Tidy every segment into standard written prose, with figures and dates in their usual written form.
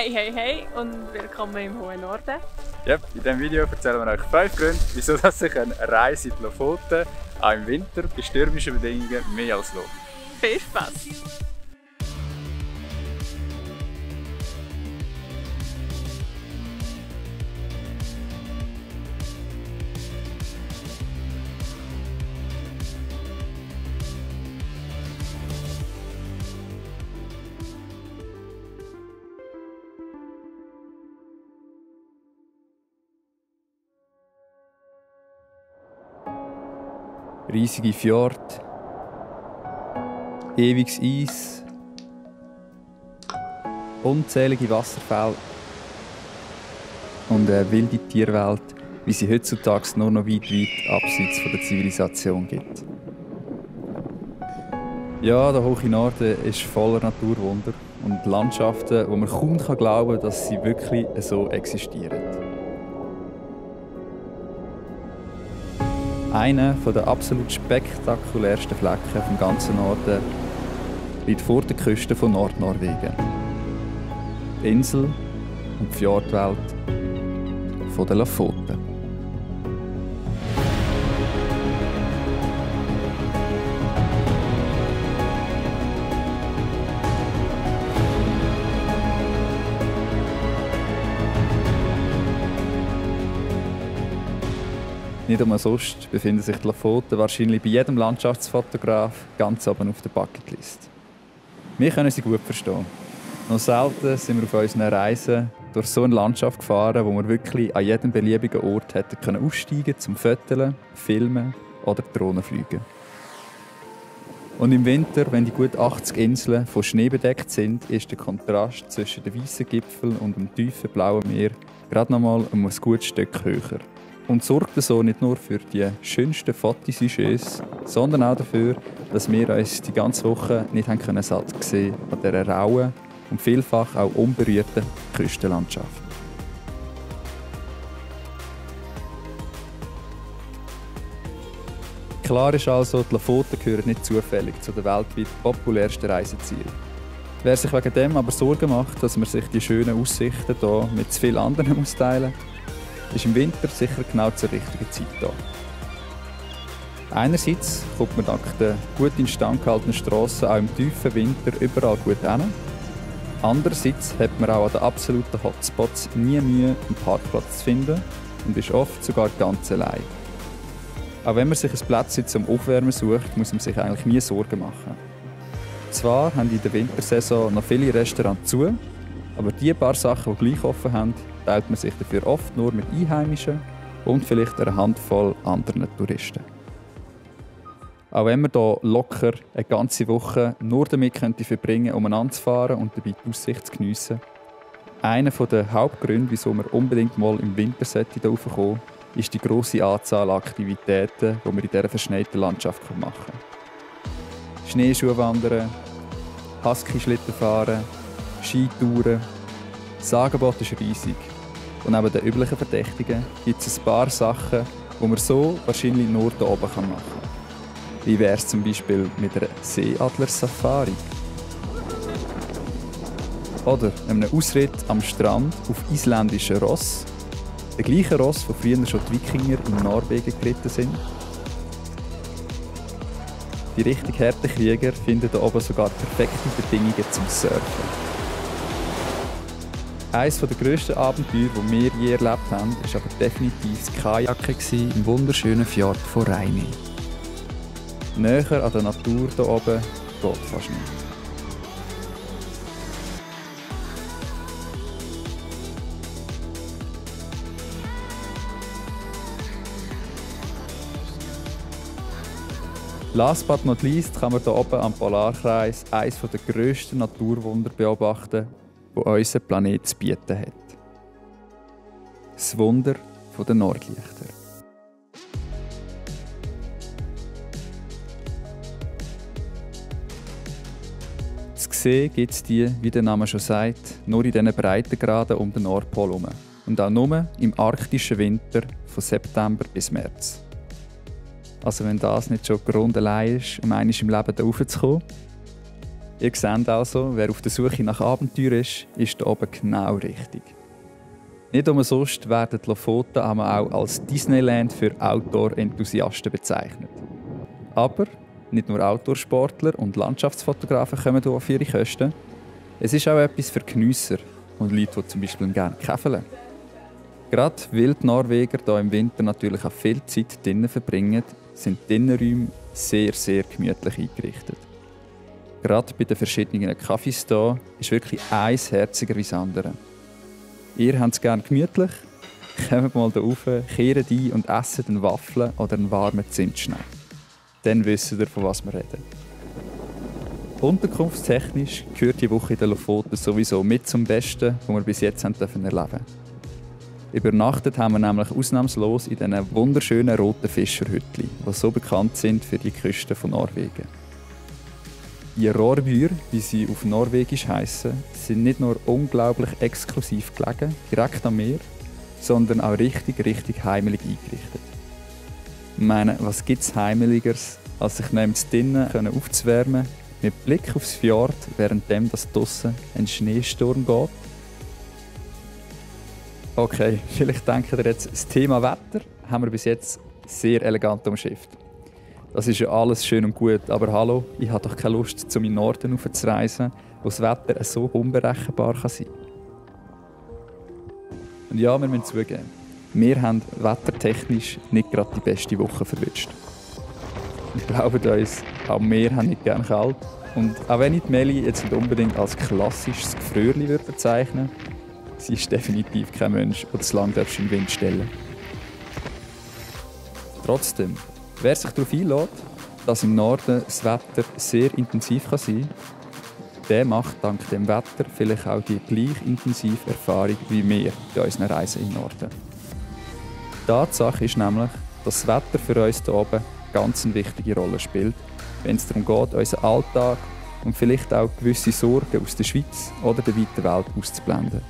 Hey, hey, hey und willkommen im hohen Norden. Yep, in diesem Video erzählen wir euch 5 Gründe, wieso sich eine Reise in die Lofoten auch im Winter bei stürmischen Bedingungen mehr als lohnt. Viel Spaß! Riesige Fjord, ewiges Eis, unzählige Wasserfälle und eine wilde Tierwelt, wie sie heutzutage nur noch weit abseits von der Zivilisation gibt. Ja, der hohe Norden ist voller Naturwunder und Landschaften, wo man kaum glauben kann, dass sie wirklich so existieren. Einer der absolut spektakulärsten Flecken vom ganzen Norden liegt vor der Küste von Nordnorwegen. Die Insel und die Fjordwelt der Lofoten. Nicht umsonst befinden sich die Lofoten wahrscheinlich bei jedem Landschaftsfotograf ganz oben auf der Bucketlist. Wir können sie gut verstehen. Noch selten sind wir auf unseren Reisen durch so eine Landschaft gefahren, wo wir wirklich an jedem beliebigen Ort hätten aussteigen können, zum Fotografieren, Filmen oder Drohnen fliegen. Und im Winter, wenn die gut 80 Inseln von Schnee bedeckt sind, ist der Kontrast zwischen den weißen Gipfeln und dem tiefen blauen Meer gerade noch mal ein gutes Stück höher. Und sorgt so nicht nur für die schönsten Fotosujets, sondern auch dafür, dass wir uns die ganze Woche nicht satt sehen an dieser rauen und vielfach auch unberührten Küstenlandschaft. Klar ist also, die Lofoten gehören nicht zufällig zu den weltweit populärsten Reisezielen. Wer sich wegen dem aber Sorgen macht, dass man sich die schönen Aussichten hier mit zu vielen anderen austeilen muss, ist im Winter sicher genau zur richtigen Zeit da. Einerseits kommt man dank der gut instand gehaltenen Strassen auch im tiefen Winter überall gut hin. Andererseits hat man auch an den absoluten Hotspots nie Mühe, einen Parkplatz zu finden und ist oft sogar ganz allein. Auch wenn man sich ein Plätzchen zum Aufwärmen sucht, muss man sich eigentlich nie Sorgen machen. Zwar haben in der Wintersaison noch viele Restaurants zu, aber die paar Sachen, die gleich offen haben, teilt man sich dafür oft nur mit Einheimischen und vielleicht einer Handvoll anderen Touristen. Auch wenn man hier locker eine ganze Woche nur damit verbringen könnte, umeinander zu fahren und dabei die Aussicht zu geniessen, einer der Hauptgründe, wieso man unbedingt mal im Winter hier raufkommen, ist die grosse Anzahl an Aktivitäten, die man in dieser verschneiten Landschaft machen kann. Schneeschuhwandern, Husky-Schlitten fahren, Skitouren. Das Angebot ist riesig. Und neben den üblichen Verdächtigen gibt es ein paar Sachen, die man so wahrscheinlich nur hier oben machen kann. Wie wäre es zum Beispiel mit einer Seeadler-Safari? Oder einem Ausritt am Strand auf isländischen Ross. Der gleiche Ross, wo früher schon die Wikinger in Norwegen geritten sind. Die richtig harten Krieger finden hier oben sogar perfekte Bedingungen zum Surfen. Eines der grössten Abenteuer, die wir je erlebt haben, war aber definitiv das Kajaken im wunderschönen Fjord von Reini. Näher an der Natur hier oben geht fast nicht. Last but not least kann man hier oben am Polarkreis eines der grössten Naturwunder beobachten, das unser Planet zu bieten hat. Das Wunder der Nordlichter. Zu sehen gibt es die, wie der Name schon sagt, nur in diesen Breitengraden um den Nordpol herum. Und auch nur im arktischen Winter von September bis März. Also wenn das nicht schon Grund allein ist, um einmal im Leben da raufzukommen. Ihr seht also, wer auf der Suche nach Abenteuer ist hier oben genau richtig. Nicht umsonst werden die Lofoten auch als Disneyland für Outdoor-Enthusiasten bezeichnet. Aber nicht nur Outdoor-Sportler und Landschaftsfotografen kommen hier auf ihre Kosten. Es ist auch etwas für Geniesser und Leute, die zum Beispiel gerne käfeln. Gerade weil die Norweger hier im Winter natürlich auch viel Zeit drinnen verbringen, sind die Innenräume sehr, sehr gemütlich eingerichtet. Gerade bei den verschiedenen Cafés hier ist wirklich eins herziger als das andere. Ihr habt es gerne gemütlich? Kommt mal hier rauf, kehrt ein und esst eine Waffel oder einen warmen Zimtschnee. Dann wisst ihr, von was wir reden. Unterkunftstechnisch gehört die Woche in den Lofoten sowieso mit zum Besten, was wir bis jetzt erleben durften. Übernachtet haben wir nämlich ausnahmslos in diesen wunderschönen roten Fischerhütchen, die so bekannt sind für die Küste von Norwegen. Die Rorbür, wie sie auf Norwegisch heissen, sind nicht nur unglaublich exklusiv gelegen, direkt am Meer, sondern auch richtig heimelig eingerichtet. Ich meine, was gibt es Heimeligeres, als sich neben drinnen aufzuwärmen, mit Blick aufs Fjord, währenddem das draussen ein Schneesturm geht? Okay, vielleicht denkt ihr jetzt, das Thema Wetter haben wir bis jetzt sehr elegant umschifft. Das ist ja alles schön und gut, aber hallo, ich habe doch keine Lust, zu meinem Norden raufzureisen, wo das Wetter so unberechenbar sein kann. Und ja, wir müssen zugeben, wir haben wettertechnisch nicht gerade die beste Woche verwünscht. Und glaubt uns, auch wir haben nicht gerne kalt. Und auch wenn ich die Meli jetzt nicht unbedingt als klassisches Gefrierli bezeichnen würde, sie ist definitiv kein Mensch, der zu lange im Wind stellen darf. Trotzdem, wer sich darauf einlässt, dass im Norden das Wetter sehr intensiv sein kann, der macht dank dem Wetter vielleicht auch die gleich intensive Erfahrung wie wir bei unseren Reisen im Norden. Die Tatsache ist nämlich, dass das Wetter für uns hier oben ganz eine wichtige Rolle spielt, wenn es darum geht, unseren Alltag und vielleicht auch gewisse Sorgen aus der Schweiz oder der weiten Welt auszublenden.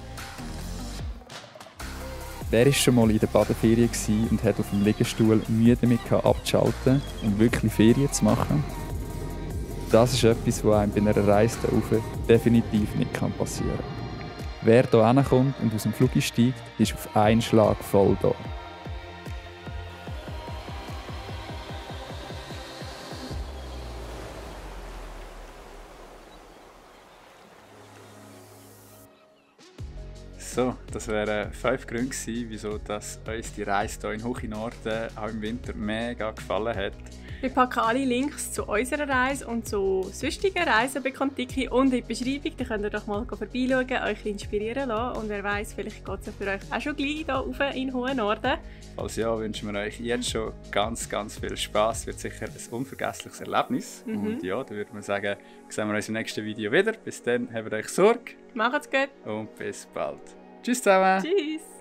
Wer war schon mal in der Badeferien und hat auf dem Liegestuhl Mühe damit abzuschalten und wirklich Ferien zu machen? Das ist etwas, was einem bei einer Reise da rauf definitiv nicht passieren kann. Wer hier hinkommt und aus dem Flug steigt, ist auf einen Schlag voll da. So, das wären 5 Gründe gewesen, wieso dass uns die Reise hier in Hoch in Norden auch im Winter mega gefallen hat. Wir packen alle Links zu unserer Reise und zu sonstigen Reisen bei Kontiki und in die Beschreibung. Da könnt ihr doch mal vorbeischauen, euch inspirieren lassen. Und wer weiss, vielleicht geht es ja für euch auch schon gleich hier rauf in den hohen Norden. Falls ja, wünschen wir euch jetzt schon ganz viel Spass. Wird sicher ein unvergessliches Erlebnis. Und ja, dann würde man sagen, sehen wir uns im nächsten Video wieder. Bis dann, habt euch Sorge. Macht's gut. Und bis bald. Tschüss zusammen. Tschüss.